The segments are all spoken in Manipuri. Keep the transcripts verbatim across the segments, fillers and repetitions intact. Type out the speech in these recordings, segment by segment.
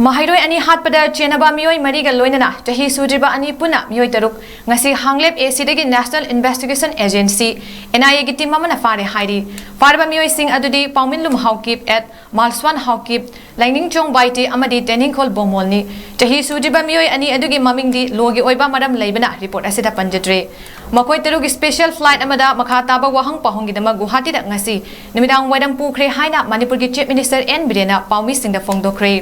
ꯃꯍꯩꯔꯣꯏ ꯑꯅꯤ ꯍꯥꯠꯄꯗ ꯆꯦꯟꯅꯕ ꯃꯤꯑꯣꯏ ꯃꯔꯤꯒ ꯂꯣꯏꯅꯅ ꯆꯍꯤ ꯁꯨꯗ꯭ꯔꯤꯕ ꯑꯅꯤ ꯄꯨꯟꯅ ꯃꯤꯑꯣꯏ ꯇꯔꯨꯛ ꯉꯁꯤ ꯍꯥꯡꯂꯦꯞ ꯑꯦ ꯁꯤꯗꯒꯤ National Investigation Agency, N I A ꯒꯤ team ꯑꯃꯅ ꯐꯥꯔꯦ ꯍꯥꯏꯔꯤ꯫ ꯐꯥꯔꯕ ꯃꯤꯑꯣꯏꯁꯤꯡ ꯑꯗꯨꯗꯤ ꯄꯥꯎꯃꯤꯟꯂꯨꯝ ꯍꯥꯎꯀꯤꯞ at ꯃꯥꯜꯁ꯭ꯋꯥꯟ ꯍꯥꯎꯀꯤꯞ, ꯂꯥꯏꯅꯤꯡꯆꯣꯡ ꯕꯥꯏꯇꯤ ꯑꯃꯗꯤ ꯇꯦꯅꯤꯡꯈꯣꯜ ꯕꯣꯃꯣꯜꯅꯤ꯫ ꯆꯍꯤ ꯁꯨꯗ꯭ꯔꯤꯕ ꯃꯤꯑꯣꯏ ꯑꯅꯤ ꯑꯗꯨꯒꯤ ꯃꯃꯤꯡꯗꯤ ꯂꯣꯒꯤ ꯑꯣꯏꯕ ꯃꯔꯝ ꯂꯩꯕꯅ report ꯑꯁꯤꯗ ꯄꯟꯖꯗ꯭ꯔꯦ꯫ ꯃꯈꯣꯏ ꯇꯔꯨꯛ special flight ꯑꯃꯗ ꯃꯈꯥ ꯇꯥꯕ ꯋꯥꯍꯪ ꯄꯥꯎꯍꯪꯒꯤꯗꯃꯛ ꯒꯨꯋꯥꯍꯥꯇꯤꯗ ꯉꯁꯤ ꯅꯨꯃꯤꯗꯥꯡ ꯋꯥꯏꯔꯝ ꯄꯨꯈ꯭ꯔꯦ ꯍꯥꯏꯅ ꯃꯅꯤꯄꯨꯔꯒꯤ Chief Minister N ꯕꯤꯔꯦꯟꯅ ꯄꯥꯎꯃꯤꯁꯤꯡꯗ ꯐꯣꯡꯗꯣꯛꯈ꯭ꯔꯦ꯫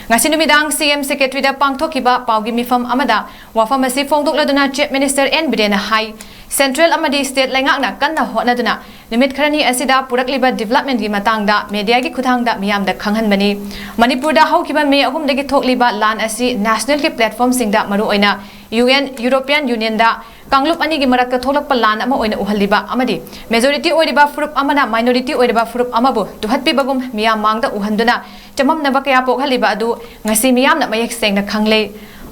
ꯉꯁꯤ ꯅꯨꯃꯤꯗꯥꯡ C M Secretary ꯗ ꯄꯥꯡꯊꯣꯛꯈꯤꯕ ꯄꯥꯎꯒꯤ ꯃꯤꯐꯝ ꯑꯃꯗ ꯋꯥꯐꯝ ꯑꯁꯤ ꯐꯣꯡꯗꯣꯛꯂꯗꯨꯅ Chief Minister N ꯕꯤꯔꯦꯟꯅ ꯍꯥꯏ, Central ꯑꯃꯗꯤ state ꯂꯩꯉꯥꯛꯅ ꯀꯟꯅ ꯍꯣꯠꯅꯗꯨꯅ ꯅꯨꯃꯤꯠ ꯈꯔꯅꯤ ꯑꯁꯤꯗ ꯄꯨꯔꯛꯂꯤꯕ development ꯀꯤ ꯃꯇꯥꯡꯗ media ꯒꯤ ꯈꯨꯠꯊꯥꯡꯗ ꯃꯤꯌꯥꯝꯗ ꯈꯪꯍꯟꯕꯅꯤ꯫ ꯃꯅꯤꯄꯨꯔꯗ ꯍꯧꯈꯤꯕ May ꯑꯍꯨꯝꯗꯒꯤ ꯊꯣꯛꯂꯤꯕ ꯂꯥꯟ ꯑꯁꯤ national ꯒꯤ platform ꯁꯤꯡꯗ, ꯃꯔꯨꯑꯣꯏꯅ U N, European Union ꯗ ꯀꯥꯡꯂꯨꯞ ꯑꯅꯤꯒꯤ ꯃꯔꯛꯇ ꯊꯣꯛꯂꯛꯄ ꯂꯥꯟ ꯑꯃ ꯑꯣꯏꯅ ꯎꯍꯜꯂꯤꯕ ꯑꯃꯗꯤ majority ꯑꯣꯏꯔꯤꯕ ꯐꯨꯔꯨꯞ ꯑꯃꯅ minority ꯑꯣꯏꯔꯤꯕ ꯐꯨꯔꯨꯞ ꯑꯃꯕꯨ ꯇꯨꯍꯠꯄꯤꯕꯒꯨꯝ ꯃꯤꯌꯥꯝ ꯃꯥꯡꯗ ꯎꯍꯟꯗꯨꯅ ꯆꯃꯝꯅꯕ ꯀꯌꯥ ꯄꯣꯛꯍꯜꯂꯤꯕ ꯑꯗꯨ ꯉꯁꯤ ꯃꯤꯌꯥꯝꯅ ꯃꯌꯦꯛ ꯁꯦꯡꯅ ꯈꯪꯂꯦ꯫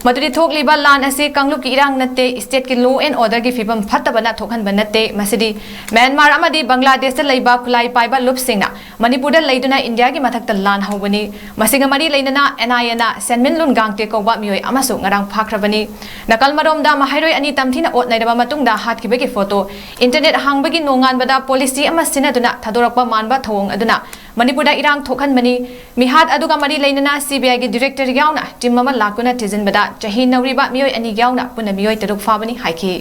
ꯃꯗꯨꯗꯤ ꯊꯣꯛꯂꯤꯕ ꯂꯥꯟ ꯑꯁꯤ ꯀꯥꯡꯂꯨꯞꯀꯤ ꯏꯔꯥꯡ ꯅꯠꯇꯦ, state ꯀꯤ law and order ꯒꯤ ꯐꯤꯕꯝ ꯐꯠꯇꯕꯅ ꯊꯣꯛꯍꯟꯕ ꯅꯠꯇꯦ, ꯃꯁꯤꯗꯤ ꯃ꯭ꯌꯥꯟꯃꯥꯔ ꯑꯃꯗꯤ ꯕꯪꯒ꯭ꯂꯥꯗꯦꯁꯇ ꯂꯩꯕ ꯈꯨꯠꯂꯥꯏ ꯄꯥꯏꯕ ꯂꯨꯞꯁꯤꯡꯅ ꯃꯅꯤꯄꯨꯔꯗ ꯂꯩꯗꯨꯅ ꯏꯟꯗꯤꯌꯥꯒꯤ ꯃꯊꯛꯇ ꯂꯥꯟ ꯍꯧꯕꯅꯤ꯫ ꯃꯁꯤꯒ ꯃꯔꯤ ꯂꯩꯅꯅ N I A ꯅ ꯁꯦꯟꯃꯤꯟꯂꯨꯟ ꯒꯥꯡꯇꯦ ꯀꯧꯕ ꯃꯤꯑꯣꯏ ꯑꯃꯁꯨ ꯉꯔꯥꯡ ꯐꯥꯈ꯭ꯔꯕꯅꯤ꯫ ꯅꯥꯀꯜ ꯃꯔꯣꯝꯗ ꯃꯍꯩꯔꯣꯏ ꯑꯅꯤ ꯇꯝꯊꯤꯅ ꯑꯣꯠ ꯅꯩꯔꯕ ꯃꯇꯨꯡꯗ ꯍꯥꯠꯈꯤꯕꯒꯤ photo internet ꯍꯥꯡꯕꯒꯤ ꯅꯣꯡꯉꯥꯟꯕꯗ policy ꯑꯃ ꯁꯤꯟꯅꯗꯨꯅ ꯊꯥꯗꯣꯔꯛꯄ ꯃꯥꯟꯕ ꯊꯧꯑꯣꯡ ꯑꯗꯨꯅ ꯃꯅꯤꯄꯨꯔꯗ ꯏꯔꯥꯡ ꯊꯣꯛꯍꯟꯕꯅꯤ꯫ ꯃꯤꯍꯥꯠ ꯑꯗꯨꯒ ꯃꯔꯤ ꯂꯩꯅꯅ C B I ꯒꯤ director ꯌꯥꯎꯅ team ꯑꯃ ꯂꯥꯛꯇꯨꯅ ꯊꯤꯖꯤꯟꯕꯗ ꯆꯍꯤ ꯅꯧꯔꯤꯕ ꯃꯤꯑꯣꯏ ꯑꯅꯤ ꯌꯥꯎꯅ ꯄꯨꯟꯅ ꯃꯤꯑꯣꯏ ꯇꯔꯨꯛ ꯐꯥꯕꯅꯤ ꯍꯥꯏꯈꯤ꯫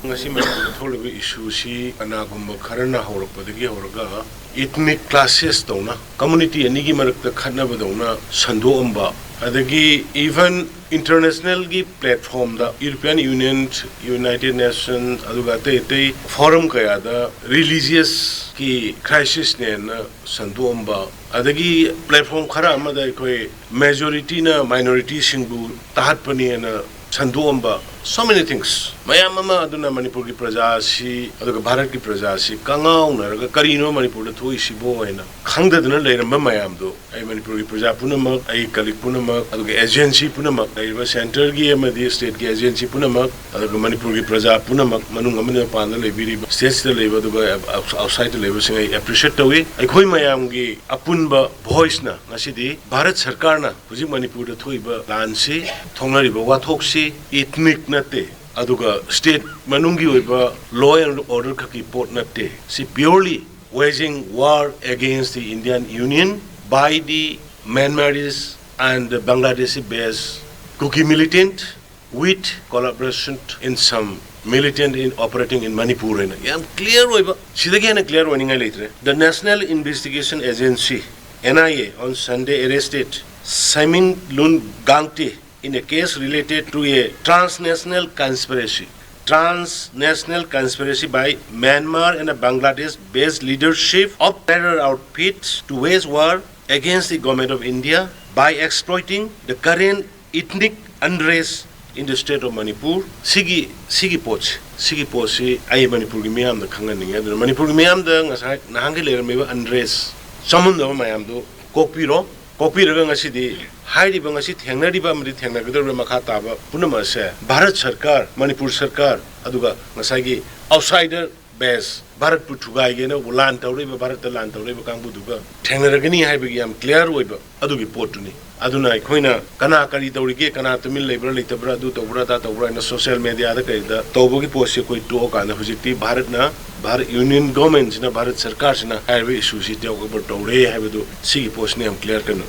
ꯉꯁꯤ ꯃꯅꯤꯄꯨꯔꯗ ꯊꯣꯛꯂꯤꯕ issue ꯁꯤ ꯀꯅꯥꯒꯨꯝꯕ ꯈꯔꯅ ꯍꯧꯔꯛꯄꯗꯒꯤ ꯍꯧꯔꯒ ethnic clashes ꯇꯧꯅ, community ꯑꯅꯤꯒꯤ ꯃꯔꯛꯇ ꯈꯠꯅꯕꯗꯧꯅ ꯁꯟꯗꯣꯛꯑꯝꯕ, ꯑꯗꯒꯤ even international ꯒꯤ platform ꯗ, European Union, United Nations, ꯑꯗꯨꯒ ꯑꯇꯩ ꯑꯇꯩ forum ꯀꯌꯥꯗ religious ꯀꯤ crisis ꯅꯦꯅ ꯁꯟꯗꯣꯛꯑꯝꯕ, ꯑꯗꯒꯤ platform ꯈꯔ ꯑꯃꯗ ꯑꯩꯈꯣꯏ majority ꯅ minority ꯁꯤꯡꯕꯨ ꯇꯥꯍꯠꯄꯅꯦꯅ ꯁꯟꯗꯣꯛꯑꯝꯕ, So many things, ꯃꯌꯥꯝ ꯑꯃ꯫ ꯑꯗꯨꯅ ꯃꯅꯤꯄꯨꯔꯒꯤ ꯄ꯭ꯔꯖꯥ ꯑꯁꯤ, ꯑꯗꯨꯒ ꯚꯥꯔꯠꯀꯤ ꯄ꯭ꯔꯖꯥ ꯑꯁꯤ ꯀꯉꯥꯎꯅꯔꯒ, "ꯀꯔꯤꯅꯣ ꯃꯅꯤꯄꯨꯔꯗ ꯊꯣꯛꯏꯁꯤꯕꯣ?" ꯍꯥꯏꯅ ꯈꯪꯗꯗꯅ ꯂꯩꯔꯝꯕ ꯃꯌꯥꯝꯗꯣ ꯑꯩ ꯃꯅꯤꯄꯨꯔꯒꯤ ꯄ꯭ꯔꯖꯥ ꯄꯨꯝꯅꯃꯛ, ꯑꯩ colleague ꯄꯨꯝꯅꯃꯛ, ꯑꯗꯨꯒ agency ꯄꯨꯝꯅꯃꯛ, ꯂꯩꯔꯤꯕ centreꯒꯤ ꯑꯃꯗꯤ stateꯀꯤ agency ꯄꯨꯝꯅꯃꯛ, ꯑꯗꯨꯒ ꯃꯅꯤꯄꯨꯔꯒꯤ ꯄ꯭ꯔꯖꯥ ꯄꯨꯝꯅꯃꯛ, ꯃꯅꯨꯡ ꯑꯃꯗꯤ ꯃꯄꯥꯟꯗ ꯂꯩꯕꯤꯔꯤꯕ, stateꯁꯤꯗ ꯂꯩꯕ, ꯑꯗꯨꯒ outsideꯇ ꯂꯩꯕꯁꯤꯡ ꯑꯩ appreciate ꯇꯧꯏ꯫ ꯑꯩꯈꯣꯏ ꯃꯌꯥꯝꯒꯤ ꯑꯄꯨꯟꯕ voiceꯅ ꯉꯁꯤꯗꯤ ꯚꯥꯔꯠ ꯁꯔꯀꯥꯔꯅ ꯍꯧꯖꯤꯛ ꯃꯅꯤꯄꯨꯔꯗ ꯊꯣꯛꯏꯕ ꯂꯥꯟꯁꯤ, ꯊꯣꯛꯅꯔꯤꯕ ꯋꯥꯊꯣꯛꯁꯤ ethnic ꯅꯠꯇꯦ, ꯑꯗꯨꯒ state ꯃꯅꯨꯡꯒꯤ ꯑꯣꯏꯕ law and order ꯈꯛꯀꯤ ꯄꯣꯠ ꯅꯠꯇꯦ꯫ ꯁꯤ purely waging war against the Indian Union by the Myanmarese and Bangladeshi based Kuki militant with collaboration in some militant in operating in Manipur ꯍꯥꯏꯅ ꯌꯥꯝ clear ꯑꯣꯏꯕ, ꯁꯤꯗꯒꯤ ꯍꯦꯟꯅ clear ꯑꯣꯏꯅꯤꯡꯉꯥꯏ ꯂꯩꯇ꯭ꯔꯦ꯫ The National Investigation Agency, N I A, on Sunday arrested Saiming Lun Gangte in a case related to a transnational conspiracy. Transnational conspiracy by Myanmar and a Bangladesh based leadership of terror outfits to wage war against the government of India by exploiting the current ethnic unrest in the state of Manipur. ꯁꯤꯒꯤ ꯁꯤꯒꯤ ꯄꯣꯠꯁꯤ ꯁꯤꯒꯤ ꯄꯣꯠꯁꯤ ꯑꯩ ꯃꯅꯤꯄꯨꯔꯒꯤ ꯃꯤꯌꯥꯝꯗ ꯈꯪꯍꯟꯅꯤꯡꯉꯤ꯫ ꯑꯗꯨꯅ ꯃꯅꯤꯄꯨꯔꯒꯤ ꯃꯤꯌꯥꯝꯗ ꯉꯁꯥꯏ ꯅꯍꯥꯟꯒꯤ ꯂꯩꯔꯝꯃꯤꯕ unrest, ꯆꯃꯝꯅꯕ ꯃꯌꯥꯝꯗꯨ ꯀꯣꯛꯄꯤꯔꯣ꯫ ꯀꯣꯛꯄꯤꯔꯒ ꯉꯁꯤꯗꯤ ꯍꯥꯏꯔꯤꯕ, ꯉꯁꯤ ꯊꯦꯡꯅꯔꯤꯕ ꯑꯃꯗꯤ ꯊꯦꯡꯅꯒꯗꯧꯔꯤꯕ ꯃꯈꯥ ꯇꯥꯕ ꯄꯨꯝꯅꯃꯛ ꯑꯁꯦ ꯚꯥꯔꯠ ꯁꯔꯀꯥꯔ, ꯃꯅꯤꯄꯨꯔ ꯁꯔꯀꯥꯔ, ꯑꯗꯨꯒ ꯉꯁꯥꯏꯒꯤ outsider based, ꯚꯥꯔꯠꯄꯨ ꯊꯨꯒꯥꯏꯒꯦꯅ ꯂꯥꯟ ꯇꯧꯔꯛꯏꯕ, ꯚꯥꯔꯠꯇ ꯂꯥꯟ ꯇꯧꯔꯛꯏꯕ ꯀꯥꯡꯕꯨꯗꯨꯒ ꯊꯦꯡꯅꯔꯒꯅꯤ ꯍꯥꯏꯕꯒꯤ ꯌꯥꯝ clear ꯑꯣꯏꯕ ꯑꯗꯨꯒꯤ ꯄꯣꯠꯇꯨꯅꯤ꯫ ꯑꯗꯨꯅ ꯑꯩꯈꯣꯏꯅ ꯀꯅꯥ ꯀꯔꯤ ꯇꯧꯔꯤꯒꯦ, ꯀꯅꯥ ꯇꯨꯃꯤꯟ ꯂꯩꯕ꯭ꯔꯥ ꯂꯩꯇꯕ꯭ꯔꯥ, ꯑꯗꯨ ꯇꯧꯕ꯭ꯔꯥ ꯑꯗꯥ ꯇꯧꯕ꯭ꯔꯥ ꯍꯥꯏꯅ social mediaꯗ ꯀꯩꯗ ꯇꯧꯕꯒꯤ ꯄꯣꯠꯁꯤ ꯑꯩꯈꯣꯏ ꯇꯣꯛꯑꯀꯥꯟꯗ, ꯍꯧꯖꯤꯛꯇꯤ ꯚꯥꯔꯠꯅ, ꯚꯥꯔꯠ Union Governmentꯁꯤꯅ, ꯚꯥꯔꯠ ꯁꯔꯀꯥꯔꯁꯤꯅ ꯍꯥꯏꯔꯤꯕ issueꯁꯤ take over ꯇꯧꯔꯦ ꯍꯥꯏꯕꯗꯨ ꯁꯤꯒꯤ ꯄꯣꯠꯁꯤꯅ ꯌꯥꯝ clear ꯀꯩꯅꯣ꯫